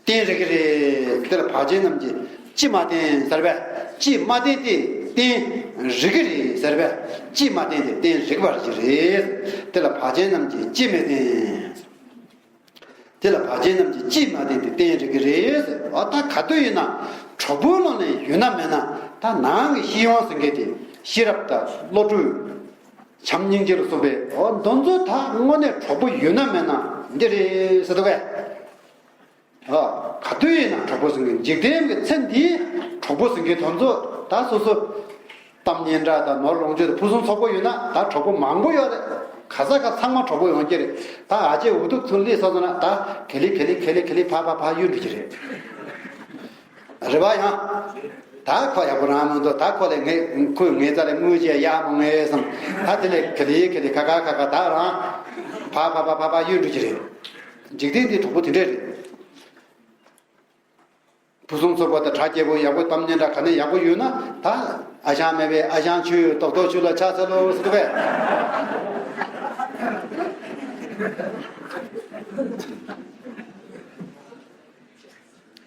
བསྟེན་རིགས་ཀྱི་རེད། དེ་ལ་བག་ཅན་རྣམས་ཀྱིས་ཅིས་མ་བསྟེན་ཟེར་བས། ཅིས་མ་བསྟེན་ཏེ། བསྟེན་རིགས་ཀྱི་རེད་ཟེར་བས། ཅིས་མ་བསྟེན་ཏེ། བསྟེན་རིགས་པར་གྱིས་རེད། དེ་ལ་བག་ཅན་རྣམས་ཀྱིས་ཅིས་མི་བསྟེན། དེ་ལ་བག་ཅན་རྣམས་ཀྱིས་ཅིས་མ་བསྟེན་ཏེ། བསྟེན་རིགས་ཀྱི་རེད་ཟེར། འོ་ད་ག་དུས་ཡིན་ན་གྲོགས་པོ་བླངས་ནས་ཡོད་ན་མེད་ན། ད་ནང་གི་ཤེས་ཡོན་ཟེར་མཁན་དེ། ཤེས་རབ་དང་བློ་གྲོས། བྱམས་སྙིང་རྗེ་ལ་སོགས་པའི་འོ་འདི་ཚོ་ད་དངོས་གནས་གྲོགས་པོ་ཡོད་ན་མེད་ན་འདི་རེད་ཟེར་འདུག་གས། ཨ། ག་དུས་ཡིན་ན་གྲོགས་པོ་ཟེར་མཁན། འཇིག་རྟེན་གྱི་ཚེ་འདིའི་གྲོགས་པོ་ཟེར་མཁན་དེ་ཚོ་ད་སོ་སོ་གཏམ་སྙན་གྲགས་དང་ནོར་ལོངས་སྤྱོད་དང་ཕུན་སུམ་ཚོགས་པོ་ཡོད་ན་ད་གྲོགས་པོ་མང་པོ་ཡོད་རེད། ག་ས་ག་ཚང་མ་གྲོགས་པོ་ཡོང་གི་རེད། ད་ཨ་ཅེ་འུ་ཐུག་ཚུར་སླེབས་སོང་ན་ད་ག་ལེ་ག་ལེ་ག་ལེ་ག་ལེ་ཕར་ཕར་ཕར་གཡུག་འགྲོ་གི་རེད། རེད་པ། ཡང་ད་ཁོ་ཡག་པོ་རང་མི་འདུག་ད་ཁོ་ལས་ངས་ཁོས་ངའི་རྩ་ལས་དངུལ་ཅིག་ཡར་མ་ངེས་བསམ། ད་དེ་ལས་ག་ལེ་ག་ལེ་ཁ་ཁ་ཁ་ཁ་ད་རང་ཕར་ཕར་ཕར་ཕར་ཕར་གཡུག་འགྲོ་གི་རེད། འཇིག་རྟེན་འདི་གྲོགས་པོ་དེ་འདྲས་རེད། ཕུན་སུམ་ཚོགས་པ་དང་གྲ་རྒྱས་པོ་ཡག་པོ་གཏམ་སྙན་གྲགས་ག་ནས་ཡག་པོ་ཡོད་ན་ད་ཨ་ཞང་མེད་པའི་ཨ་ཞང་ཁྱོད་རྡོག་རྡོག་ཁྱོད་ལ་ཕྱག་འཚལ་ལོ་ཟེར་གི་པས།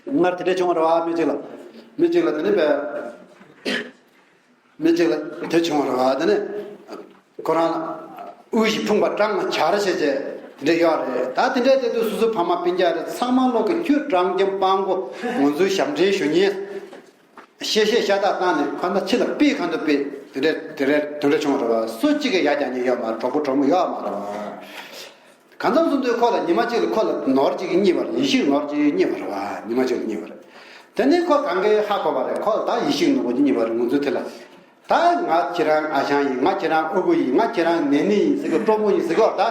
སྔར་དེ་འདྲས་བྱུང་བ་རེད་པ། མི་གཅིག་ལ། མི་གཅིག་ལ་དེ་ནས་པས། མི་གཅིག་ལ་དེ་བྱུང་བ་རེད་པ། དེ་ནས་ཁོ་རང་ལ་དབུགས་ཤིག་འཁྲུངས་པ་སྐྲག་སྣང་བྱར་བྱས་བྱས་དེ་འདྲས་ཡོད་རེད། ད་དེ་འདྲས་དེ་དུས་སོ་སོའི་ཕ་མ་སྤུན་ཀྱག་རེད། ཚང་མ་ལོག་གི་ཁྱོད་སྤྲང་འཁྱམ་སྤྲང་པོ་ང་ཚོའི་ཞབས་འདྲེན་ཞུ་མཁན། གཤེ་གཤེ་ཤ་སྟག་བཏང་ནས་ཁ་ན་ཕྱི་ལ་ཕུད་ཁ་ན་ཕུད་དེ་འདྲས་དེ་འདྲས་དེ་འདྲས་བྱུང་བ་རེད་པ། སུ་གཅིག་གིས་ཡ་རྒྱག་མཁན་ཡོད་མ་རེད། གྲོགས་པོ་གྲོགས་མོ་ཡོད་མ་རེད་པ། གང་འཚམ་སོང་དུས་ཁོ་ལ་ཉི་མ་གཅིག་ལ་ཁོ་ལ་ནོར་གཅིག་གཉིས་པར། ཡིད་ཤེས་ནོར་གཅིག་གཉིས་པར་རེད་པ། ཉི་མ་གཅིག་ལ་གཉིས་པར། དེ་ནས་ཁོ་གང་གས་ཧ་གོ་བ་རེད། ཁོ་ལ་ད་ཡིད་ཤེས་ནོར་བུ་གཉིས་པར་ང་ཚོ་དེ་ལ། ད་ང་ཁྱེད་རང་ཨ་ཞང་ཡིན། ང་ཁྱེད་རང་ཨ་ཁུ་ཡིན། ང་ཁྱེད་རང་ནེ་ནེ་ཡིན་ཟེར་གི། གྲོགས་མོ་ཡིན་ཟེར་གི་བ། ད་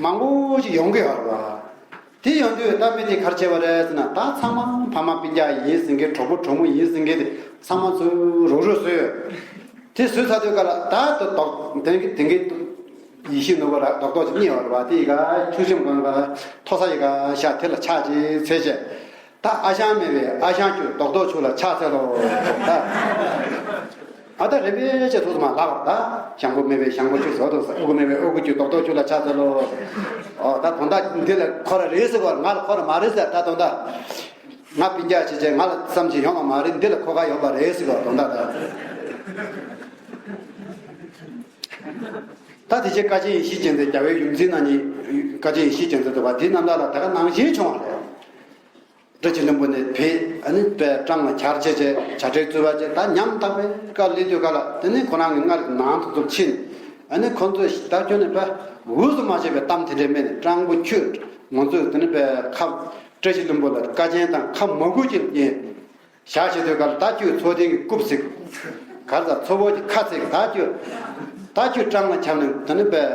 མང་པོ་ཞིག་ཡོང་གི་ཡོད་རེད་པ། དེ་ཡོང་དུས་ད་མི་དེ་ག་རེ་བྱས་པ་རེད་ཟེར་ན། ད་ཚང་མ་ཕ་མ་སྤུན་ཀྱག་ཡིན་ཟེར་མཁན། གྲོགས་པོ་གྲོགས་མོ་ཡིན་ཟེར་མཁན་དེ་ཚང་མ་ཚུར་རུག་རུག་བཟོས་ཡོད། དེ་བཟོས་ཚར་དུས་ག་ལ་ད་དོ་དོག་དེང་གི་དེང་གི་ཡིད་ཤེས་ནོར་བུ་ར་རྡོག་རྡོག་ཅིག་རྙེད་པ་རེད་པ། དེ་ཡི་ག་ཆུ་ཆེན་གང་ག་མཐོ་ས་ཡི་ག་བཞག་དེ་ལ་ཕྱག་ཅིག་འཚལ་བྱས། ད་ཨ་ཞང་མེད་པའི་ཨ་ཞང་ཁྱོད་རྡོག་རྡོག་ཁྱོད་ལ་ཕྱག་འཚལ་ལོ། ད་ཨ་ད་རེ་བའི་ཆེད་དུ་མ་ལབ་པར། ད་ཞང་པོ་མེད་པའི་ཞང་པོ་ཁྱོད་བཟོ་དོ་ས། ཨ་ཁུ་མེད་པའི་ཨ་ཁུ་ཁྱོད་རྡོག་རྡོག་ཁྱོད་ལ་ཕྱག་འཚལ་ལོ། ཨོ་ད་དོན་དག་འདི་ལ་ཁོ་ར་རེད་ཟེར་གི་བ། ང་ལ་ཁོ་ར་མ་རེད་ཟེར། ད་དོན་དག་ང་སྤུན་ཀྱག་བྱས་བྱས་ང་ལ་བསམ་གྱི་ཡོང་བ་མ་རེད། འདི་ལ་ཁོ་ག་ཡོད་པ་རེད་ཟེར་བ་དོན་དག་ད། ད་དེ་རྗེས་བཀའ་ཆེན་ཡེ་ཤེས་མཁྱེན་བརྩེ། རྒྱལ་བའི་ཡུམ་འཛིན་གནང་མཁན་བཀའ་ཆེན་ཡེ་ཤེས་མཁྱེན་བརྩེ་འདུག་པ། དེའི་རྣམ་ཐར་ལ་ད་ག་ནང་བཞིན་བྱུང་བ་རེད། བཀྲ་ཤིས་ལྷུན་པོ་ནས་ཕེབས། ཨ་ནི་པས་སྤྲང་ལ་གྱར་བྱས་བྱས་བྱ་བྲལ་བཙུད་པ་བྱས། ད་ཉམ་ཐག་པའི་སྐབས་སླེབས་དུས་ག་ལ་དེ་ནས་ཁོ་རང་གི་སྔར་གྱི་ནང་དུ་ཚུར་ཕྱིན། ཨ་ནི་ཁོ་ཚོས་ད་ཁྱོད་ནི་པས་འུ་ཚོ་མ་བྱས་པའི་གཏམ་དེ་འདྲས་སྨྲས་ནས། སྤྲང་པོ་ཁྱོད་ང་ཚོས་དེ་ནི་པས་ཁ་བཀྲ་ཤིས་ལྷུན་པོ་ལ་བཀའ་ཆེན་དང་ཁ་མ་གུས་ཀྱི་ཉེས་བཞག་བྱེད་དུས་ག་ལ། ད་ཁྱོད་ཚོགས་ཐེངས་ཀྱི་རྐུབ་ཚིག་གར་ད་ཚོགས་པོ་གྱི་ཁ་ཚིག་ད་ཁྱོད་ད་ཁྱོད་སྤྲང་ལ་འཁྱམས་ནས་དེ་ནི་པས་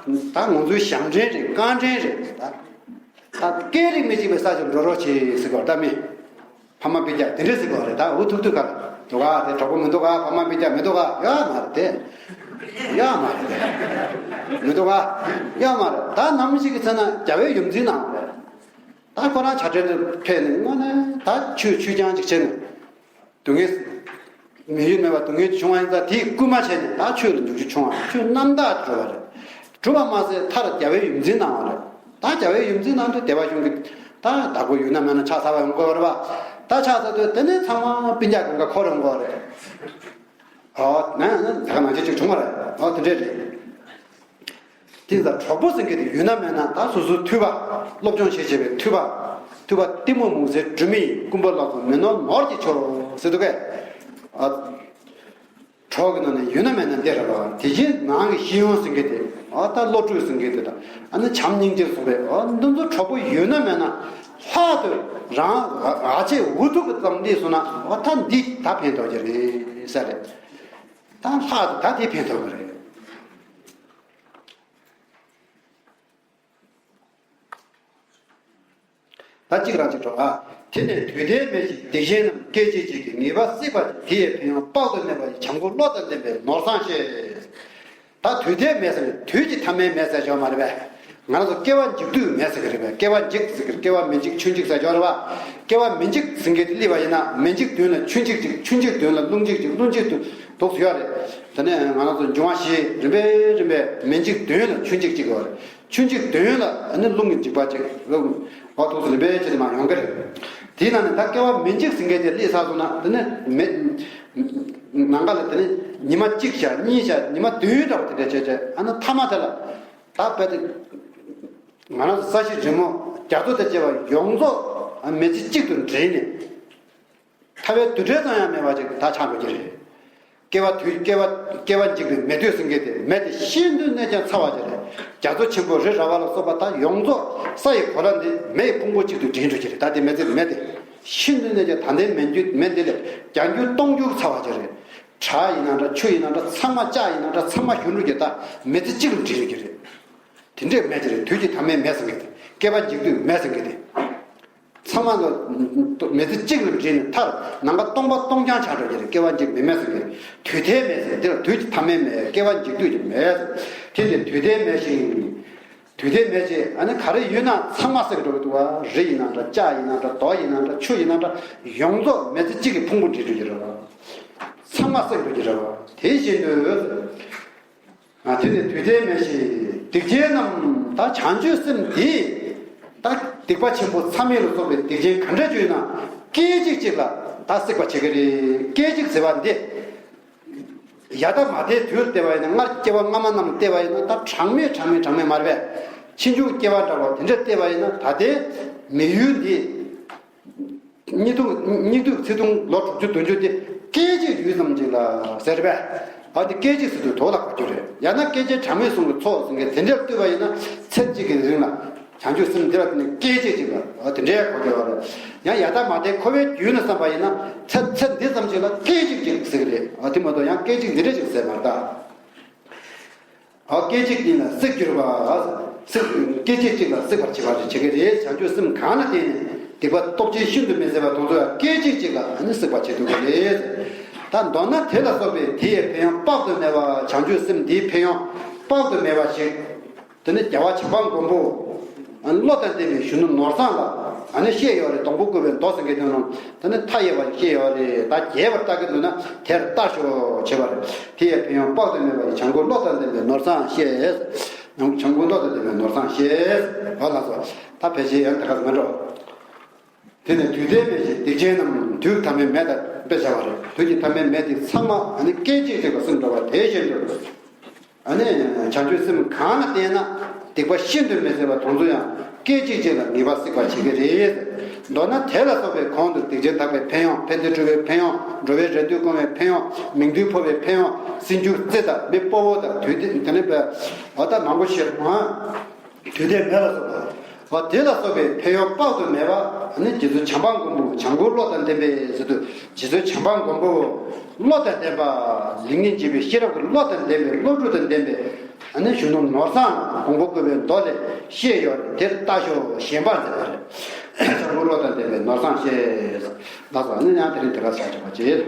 ད་ང་ཚོའི་ཞབས་འདྲེན་རེད། རྐང་འདྲེན་རེད། ད་ད་སྐད་རིགས་མི་གཅིག་པའི་ས་ཆར་འགྲོ་རོགས་བྱེད་ཟེར་གོ། ད་མི་ཕ་མ་སྤུན་ཀྱག་དེ་འདྲས་ཟེར་གོ་རེད། ད་འུ་ཐུག་ཐུག་ག་ལ་འདུག་ག། དེ་གྲོགས་པོ་མི་འདུག་ག། ཕ་མ་སྤུན་ཀྱག་མི་འདུག་ག། ཡོད་མ་རེད་དེ། ཡོད་མ་རེད་དེ། མི་འདུག་ག། ཡོད་མ་རེད། ད་ནམ་ཞིག་གི་ཚེ་ན་རྒྱལ་བའི་ཡུམ་འཛིན་གནང་བ་རེད། ད་ཁོ་རང་བྱ་བྲལ་དུ་ཕེབས་ནས་དངོས་གནས་ད་ཆོས་ཆོས་རྐྱང་ཅིག་བྱས་ནས། སྡུག་བསྔལ་མི་ཡུལ་མེད་པ་སྡུག་བསྔལ་བྱུང་བ་ཡིན་ཙང་། དེས་བསྐུལ་མ་བྱས་ནས་ད་ཆོས་ལ་འཇུག་རྒྱུ་བྱུང་བ། ཆོས་རྣམ་དག་གྲུབ་པ་རེད། གྲུབ་པ་མ་ཟད་མཐར་རྒྱལ་བའི་ཡུམ་འཛིན་གནང་བ་རེད། ད་རྒྱལ་བའི་ཡུམ་འཛིན་གནང་དུས་སྡེ་པ་གཞུང་གི་ད་བདག་པོ་ཡོད་ན་མེད་ན་ཕྱག་འཚལ་བ་ཡོང་དགོས་པ་རེད་པ། ད་ཕྱག་འཚལ་དུས་དེ་ནས་ཚང་མ་སྤུན་ཀྱག་གང་ག་འཁོར་ཡོང་དགོས་པ་རེད། ཨོ་ན་ན་ད་ག་ནང་བཞིན་ཅིག་བྱུང་བ་རེད། ཨོ་དེ་འདྲས་རེད། དེ་ཙང་གྲོགས་པོ་ཟེར་མཁན་དེ་ཡོད་ན་མེད་ན། ད་སོ་སོའི་ཐོས་པ་སློབ་སྦྱོང་བྱེད་བྱེད་པའི་ཐོས་པ། ཐོས་པ་གཏི་མུག་མུན་སེལ་སྒྲོན་མེ་ཡིས། ཀུན་པ་ལ་སོགས་མི་ནོར་ནོར་གྱིས་ཁྱེར་ཟེར་འདུག་གས། ཨ། གྲོགས་ཀྱི་ནང་ནས་ཡོད་ན་མེད་ན་འདི་རེད་པ། དེ་བཞིན་ནང་གི་ཤེས་ཡོན་ཟེར་མཁན་དེ། ཨ་ད་བློ་གྲོས་ཟེར་མཁན་དེ་དང་། ཨ་ནི་བྱམས་སྙིང་རྗེ་སོགས་པའི་ཨ་འདི་ཚོ་གྲོགས་པོ་ཡོད་ན་མེད་ན། ལྷག་ཏུ་རང་ཨ་ཅེ་འུ་ཐུག་གི་ཙམ་སླེབས་སོང་ན། ཨ་ད་འདི་ད་ཕན་ཐོགས་ཀྱི་རེད་ཟེར་རེད། ད་ལྷག་ཏུ་ད་དེ་ཕན་ཐོགས་ཀྱི་རེད། ད་གཅིག་རང་གཅིག་འགྲོ་ཨ། དེ་ནས་དུས་མཐའི་མེ་བཞིན་སྡིག་ཅན་རྣམས། སྐད་ཅིག་གཅིག་གིས་ངེས་པར་སྲེག་པར་བྱེད། དེ་ཡི་ཕན་ཡོན་དཔག་ཏུ་མེད་པ་ཡི། བྱམས་སྒོ་བློ་དང་ལྡན་པས་ནོར་བཟང་ཤེས། ད་དུས་མཐའི་མེ་ཟེར་ནས་དུས་ཀྱི་མཐའ་མའི་མེ་ཟེར་ཆོག་མ་རེད་པས། ང་རང་ཚོ་སྐྱེ་བ་འཇིག་དུས་མེད་ཟེར་གི་རེད་པས། སྐྱེ་བ་འཇིག་ཟེར་གི་རེད། སྐྱེ་བ་མི་འཇིག་ཆོས་འཇིག་ཟེར་ཡོད་རེད་པ། སྐྱེ་བ་མི་འཇིག་ཟེར་མཁན་དེ་སླེབས་པ་ཡིན་ན། མི་འཇིག་དོན་ལ་ཆོས་འཇིག་ཅིག་ཆོས་འཇིག་དོན་ལ་རླུང་འཇིག་ཅིག་རླུང་འཇིག་དོན་དུ་འདུག་ཟེར་ཡོད་རེད། དེ་ནས་ང་རང་ཚོ་འབྱུང་བ་བཞི་རིམ་པས་རིམ་པས་མི་འཇིག་དོན་ལ་ཆོས་འཇིག་ཅིག་ཡོད་རེད། ཆོས་འཇིག་དོན་ལ་ཨ་ནི་རླུང་གི་འཇིག་པ་ཅིག་ལ་འོ་འདུག་ཟེར་རིམ་པས་བྱས་ཏེ་མར་ཡོང་གི་རེད། དེའི་ནང་ནས་ད་སྐྱེ་བ་མི་འཇིག་ཟེར་མཁན་དེ་སླེབས་ཚར་སོང་ན། དེ་ནས་མི་ནམ་མཁའ་ལ་དེ་ནས་ཉི་མ་གཅིག་ཤར་གཉིས་ཤར་ཉི་མ་བདུན་འདྲ་བོ་དེ་འདྲ་བྱས་བྱས། ཨ་ནི་མཐའ་མ་དེ་ལ་ད་རྦད་དེ་ང་རང་ཚོ་ས་གཞི་རི་མོ་རྒྱ་མཚོ་དང་བཅས་པ་ཡོངས་རྫོགས་མེ་ལྕེ་གཅིག་ཏུ་འདྲེས་ནས། ཐལ་བའི་རྡུལ་ཕྲན་ཙམ་ཡང་མེད་པ་ཅིག་ད་ཆགས་འགྲོ་གི་རེད། སྐྱེ་བ་དུས་སྐྱེ་བ་སྐྱེ་བ་འཇིག་པའི་མེ་དུས་ཟེར་མཁན་དེ། མེ་དེ་ཤིན་ཏུ་ནས་ཀྱང་ཚ་བ་ཅིག་རེད། རྒྱ་མཚོ་ཆེན་པོ་རི་ར་བ་ལ་སོགས་པ་ད་ཡོངས་རྫོགས་ས་ཡི་གོ་ལ་འདི་མེ་ཡི་ཕུང་པོ་གཅིག་ཏུ་འདྲེས་འགྲོ་གི་རེད། ད་དེ་མེ་ལྕེ་མེ་དེ་ཤིན་ཏུ་ནས་ཀྱང་ད་ལྟའི་མེ་འདི་མེ་འདི་ལས་བརྒྱ་འགྱུར་སྟོང་འགྱུར་ཚ་བ་ཅིག་རེད། བྱ་ཡིན་ན་འདྲ་ཆུ་ཡིན་ན་འདྲ་ཚང་མ་ལྕགས་ཡིན་ན་འདྲ་ཚང་མ་ཞུ་འགྲོ་གི། ད་མེ་ལྕེ་གཅིག་ལ་འདྲེས་འགྲོ་གི་རེད། དེ་འདྲའི་མེ་དེ་རེད། དུས་ཀྱི་མཐའ་མའི་མེ་ཟེར་མཁན་དེ། སྐྱེ་བ་འཇིག་དུས་མེ་ཟེར་མཁན་དེ། ཚང་མ་ལ་མེ་ལྕེ་གཅིག་ལ་འདྲེས་ནས་མཐར་ནམ་མཁའ་སྟོང་པ་སྟོང་རྐྱང་ཆགས་འགྲོ་གི་རེད། སྐྱེ་བ་འཇིག་མེ་མེ་ཟེར་མཁན་དེ། དུས་མཐའི་མེ་ཟེར། འདིར་དུས་ཀྱི་མཐའ་མའི་མེ། སྐྱེ་བ་འཇིག་དུས་ཀྱི་མེ་ཟེར། དེ་ནི་དུས་མཐའི་མེ་ཞིག་དུས་མཐའི་མེ་ཅིག་ཨ་ནི་ག་རེ་ཡོད་ན་ཚང་མ་བསྲེགས་འགྲོ་གི་འདུག་པ། རི་ཡིན་ན་འདྲ་ལྕགས་ཡིན་ན་འདྲ་རྡོ་ཡིན་ན་འདྲ་ཆུ་ཡིན་ན་འདྲ་ཡོངས་རྫོགས་མེ་ལྕེ་གཅིག་གི་ཕུང་པོ་འདྲེས་འགྲོ་གི་རེད་པ། ཚང་མ་བསྲེགས་འགྲོ་གི་རེད་པ། དེ་བཞིན་དུ། ཨ། དེ་ནི་དུས་མཐའི་མེ་ཞིག་སྡིག་ཅན་རྣམས། ད་བྱང་ཆུབ་སེམས་འདིས་ད་སྡིག་པ་ཆེན་པོ་མཚམས་མེད་ལ་སོགས་པའི་སྡིག་ཅན་ག་འདྲ་ཅིག་ཡོད་ན་སྐད་ཅིག་གཅིག་ལ་ད་བསྲེག་པར་བྱེད་ཀྱི་རེད། སྐད་ཅིག་ཟེར་བ་འདི་ཡར་ལྟ་མར་ལྟའི་དུས་ལ་བལྟས་པ་ཡིན་ན། སྔར་སྐྱེ་བ་སྔ་མ་རྣམས་ལ་བལྟས་པ་ཡིན་ན་ད་གྲངས་མེད་གྲངས་མེད་གྲངས་མེད་མ་རེད་པས། ཕྱིས་འབྱུང་སྐྱེ་བ་འདྲ་བ་དེ་འདྲ་བལྟས་པ་ཡིན་ན། ད་ལྟའི་མི་ཡུལ་འདི་སྙིགས་དུས་སྙིགས་དུས་ཚེ་ཐུང་ལོ་དྲུག་ཅུ་བདུན་ཅུ་དེ་སྐད་ཅིག་ཡུད་ཙམ་ཅིག་ལ་ཟེར་བས། ཨ། དེ་སྐད་ཅིག་ཟེར་དུས་དོ་ལ་གོ་རྒྱུ་རེད། ཡང་ན་སྐད་ཅིག་གྲངས་མེད་གསུམ་གྱི་ཚོགས་ཟེར་མཁན་དེ་འདྲར་བལྟས་པ་ཡིན་ན། ཚེ་གཅིག་གི་རིང་ལ་བྱང་ཆུབ་སེམས་འདི་ལ་བརྟེན་ནས་སྐད་ཅིག་ཅིག་ལ། ཨ། དེ་འདྲའི་གོ་རྒྱུ་རེད། ཡང་ཡར་ལྟ་མར་ལྟའི་འཁོར་བའི་རྒྱུན་ལ་བསམ་པ་ཡིན་ན། ཚེ་ཚེ་འདི་ཙམ་ཅིག་ལ་སྐད་ཅིག་ཅིག་ཟེར་གི་རེད། ཨ། དེ་མ་གཏོགས་ཡང་སྐད་ཅིག་འདི་འདྲ་ཅིག་ཟེར་མ་རེད་ད། ཨ། སྐད་ཅིག་གཅིག་ལ་བསྲེག་གྱུར་པ། བསྲེག་སྐད་ཅིག་གཅིག་ལ་བསྲེག་པར་བྱེད་པ་རེད། བྱེད་ཀྱི་རེད། བྱང་ཆུབ་སེམས་གང་ལ་བརྟེན་ནས་སྡིག་པ་སྟོབས་ཆེན་ཤིན་ཏུ་མི་བཟད་པ་དེ་ཚོ་ཡང་སྐད་ཅིག་གཅིག་ལ་ཨ་ནི་བསྲེག་པར་བྱེད་ཐུབ་ཀྱི་རེད། ད་མདོར་ན་དེ་ལ་སོགས་པའི་དེ་ཡི་ཕན་ཡོན་དཔག་ཏུ་མེད་པ། བྱང་ཆུབ་སེམས་འདིའི་ཕན་ཡོན་དཔག་ཏུ་མེད་པ་ཞིག་དེ་ནི་རྒྱལ་བ་བྱམས་པ་མགོན་པོ། ཨ། བློ་དང་ལྡན་པའི་གཞོན་ནུ་ནོར་བཟང་ལ་ཨ་ནི་བཤད་ཡོད་རེད། སྡོང་པོ་བརྐོས་པའི་མདོ་ཟེར་མཁན་དེ་ནང་དེ་ནི་མཐའ་ཡས་པ་བཤད་ཡོད་རེད། ད་རྒྱས་པར་ལྟ་གི་འདུག་ན་དེར་ལྟ་ཞོག་བྱས་པ་རེད། དེ་ཡི་ཕན་ཡོན་དཔག་ཏུ་མེད་པ་ཡི། བྱམས་མགོན་བློ་དང་ལྡན་པའི་ནོར་བཟང་བཤད། བྱམས་མགོན་བློ་དང་ལྡན་པའི་ནོར་བཟང་བཤད། འོ་ལགས་སོ། ད་ཕལ་ཆེར་ཡང་དེ་ག་མ་འགྲོ། དེ་ནས་དུས་མཐའི་མེ་ཞིག་སྡིག་ཅན་རྣམས། དུས་མཐའ་མའི་མེ་དང་དཔེ་བྱ་བ་རེད། དུས་ཀྱི་མཐའ་མའི་མེ་དེ་ཚང་མ་ཨ་ནི་སྐད་ཅིག་གཅིག་ལ་བསྲེགས་འགྲོ་བ་དེ་བཞིན་དུ། ཨ་ནི་བྱང་ཆུབ་སེམས་གང་ལ་བརྟེན་ན་སྡིག་པ་ཤིན་ཏུ་མི་བཟད་པ་དེ་ཚོ་ཡང་སྐད་ཅིག་གཅིག་ལ་ངེས་པར་བསྲེག་པར་བྱེད་ཀྱི་རེད། མདོར་ན་དེ་ལ་སོགས་པའི་གོང་དུ་སྡིག་ཅན་དག་པའི་ཕན་ཡོན། ཕན་བདེ་སྤྲོད་པའི་ཕན་ཡོན། འགྲོ་བའི་རེ་འདོད་སྐོང་བའི་ཕན་ཡོན། མིང་དོན་འཕོ་བའི་ཕན་ཡོན། སྲིན་རྒྱུ་རྩེ་དང་མི་སྤོ་བོ་དང་དུས་དེ་དེ་ནས་པའི་འོ་ད་མང་པོ་ཞིག་ཨ། དུས་མཐའི་མེ་ལ་སོགས་པ། འོ་དེ་ལ་སོགས་པའི་ཕན་ཡོན་དཔག་ཏུ་མེད་པ། ཨ་ནི་རྗེ་བཙུན་བྱམས་པ་མགོན་པོ། བྱམས་མགོན་བློ་དང་ལྡན་པའི་ཟེར་དུས། རྗེ་བཙུན་བྱམས་པ་མགོན་པོ་བློ་དང་ལྡན་པ། ལེགས་ཉེས་འབྱེད་པའི་ཤེས་རབ་ཀྱི་བློ་དང་ལྡན་པའི། བློ་གྲོས་དང་ལྡན་པའི། ཨ་ནི་གཞོན་ནུ་ནོར་བཟང་། སྡོང་པོ་བརྐོས་པའི་མདོ་ལས་བཤད་ཡོད་རེད། དེར་ལྟ་ཞོག་ཞེས་པ་མཛད་པ་རེད། བྱམས་མགོན་བློ་དང་ལྡན་པའི་ནོར་བཟང་བཤད། ལགས་སོ། ཨ་ནི་ཡང་དེ་རིང་དེ་ག་ས་ཆ་བ་བྱེད།